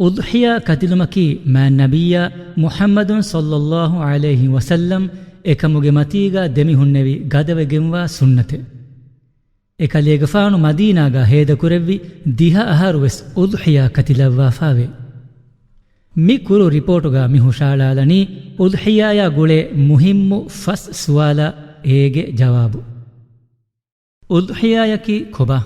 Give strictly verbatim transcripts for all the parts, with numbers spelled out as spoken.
އުޟްޙިޔާ ކަތިލުމަކީ މާތް ނަބިއްޔާ މުޙައްމަދު ޞައްލައްލާހު ޢަލައިހި ވަސައްލަމް އެކަމުގެ މަތީގާ ދެމިހުންނެވި ގަދަވެގެންވާ ސުންނަތެއް. އެކަލޭގެފާނު މަދީނާގާ ހޭދަކުރެއްވި ދިހަ އަހަރު ވެސް އުޟްޙިޔާ ކަތިލައްވާފާވޭ. މި ކުރު ރިޕޯޓުގާ މި ހުށައަޅާލަނީ އުޟްޙިޔާޔާ ގުޅޭ މުހިއްމު ފަސް ސުވާލަށް އޭގެ ޖަވާބު. އުޟްޙިޔާޔަކީ ކޮބާ؟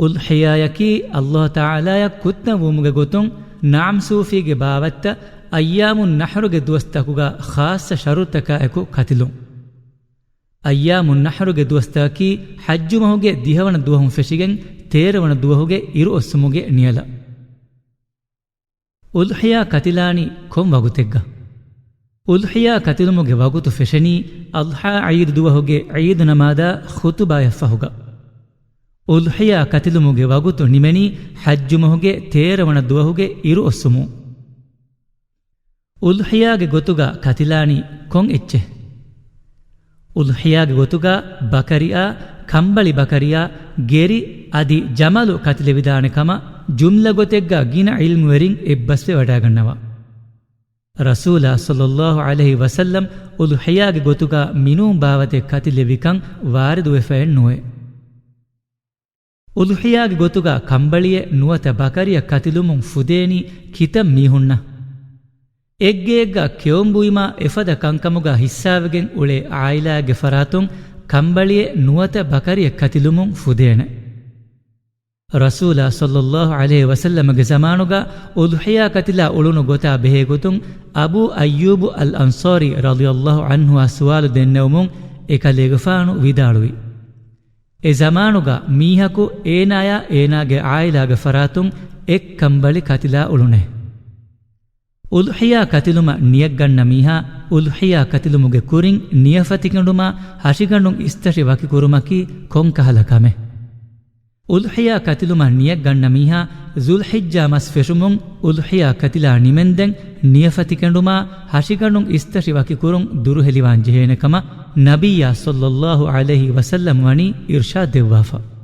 އުޟްޙިޔާޔަކީ ﷲ ތަޢާލާޔަށް ކުއްތަންވުމުގެ ގޮތުން ނަޢަމް ސޫފީގެ ބާވަތްތައް އައްޔާމުއް ނަޙްރުގެ ދުވަސްތަކުގާ ޚާއްޞަ ޝަރުޠުތަކާއެކު ކަތިލުން. އައްޔާމުއް ނަޙްރުގެ ދުވަސްތަކަކީ ޙައްޖު މަހުގެ ދިހަވަނަ ދުވަހުން ފެށިގެން ތޭރަވަނަ ދުވަހުގެ އިރުއޮއްސުމުގެ ނިޔަލަށް. އުޟްޙިޔާ ކަތިލާނީ ކޮން ވަގުތެއްގަ؟ އުޟްޙިޔާ ކަތިލުމުގެ ވަގުތު ފެށެނީ އަޟްޙާ ޢީދު ދުވަހުގެ ޢީދު ނަމާދާ ޚުތުބާޔަށްފަހުގަ. އުޟްޙިޔާ ކަތިލުމުގެ ވަގުތު ނިމެނީ ޙައްޖު މަހުގެ ތޭރަވަނަ ދުވަހުގެ އިރުއޮއްސުމުން. އުޟްޙިޔާގެ ގޮތުގަ ކަތިލާނީ ކޮން އެއްޗެއް؟ އުޟްޙިޔާގެ ގޮތުގަ ބަކަރިއާ، ކަނބަޅި ބަކަރިއާ، ގެރި އަދި ޖަމަލު ކަތިލެވިދާނެ ކަމަށް ޖުމްލަ ގޮތެއްގަ ގިނަ ޢިލްމުވެރިން އެއްބަސްވެވަޑައިގަންނަވާ. ރަސޫލާ ޞައްލައްލާހު ޢަލައިހި ވަސައްލަމް އުޟްޙިޔާގެ ގޮތުގަ މިނޫން ބާވަތެއް ކަތިލެއްވިކަން ވާރިދުވެފައެއް ނުވޭ. އުޟްޙިޔާގެ ގޮތުގަ ކަނބަޅިއެއް ނުވަތަ ބަކަރިއެއް ކަތިލުމުން ފުދޭނީ ކިތައް މީހުންނަށް؟ އެއްގެއެއްގަ ކެއުން ބުއިމާ އެފަދަ ކަންކަމުގަ ހިއްސާވެގެން އުޅޭ ޢާއިލާއެއްގެ ފަރާތުން ކަނބަޅިއެއް ނުވަތަ ބަކަރިއެއް ކަތިލުމުން ފުދޭނެ. ރަސޫލާ ޞައްލައްލާހު ޢަލައިހި ވަސައްލަމަގެ ޒަމާނުގަ އުޟްޙިޔާ ކަތިލާ އުޅުނު ގޮތާ ބެހޭ ގޮތުން އަބޫ އައްޔޫބު އަލް އަންޞާރީ ރަޟިޔައްލާހު ޢަންހުއާ ސުވާލު ދެންނެވުމުން އެކަލޭގެފާނު ވިދާޅުވި، އެ ޒަމާނުގަ މީހަކު އޭނާޔާ އޭނާގެ ޢާއިލާގެ ފަރާތުން އެއް ކަނބަޅި ކަތިލާ އުޅުނޭ. އުޟްޙިޔާ ކަތިލުމަށް ނިޔަތްގަންނަ މީހާ އުޟްޙިޔާ ކަތިލުމުގެ ކުރިން ނިޔަފަތިކެނޑުމާ ހަށިގަނޑުން އިސްތަށި ވަކިކުރުމަކީ ކޮންކަހަލަ ކަމެއް؟ އުޟްޙިޔާ ކަތިލުމަށް ނިޔަތްގަންނަ މީހާ ޛުލްޙިއްޖާ މަސް ފެށުމުން އުޟްޙިޔާ ކަތިލާ ނިމެންދެން ނިޔަފަތިކެނޑުމާ ހަށިގަނޑުން އިސްތަށި ވަކިކުރުން ދުރުހެލިވާން ޖެހޭނެ ކަމަށް ނަބިއްޔާ ޞައްލައްލާހު ޢަލައިހި ވަސައްލަމް ވަނީ އިރްޝާދް ދެއްވާފަ.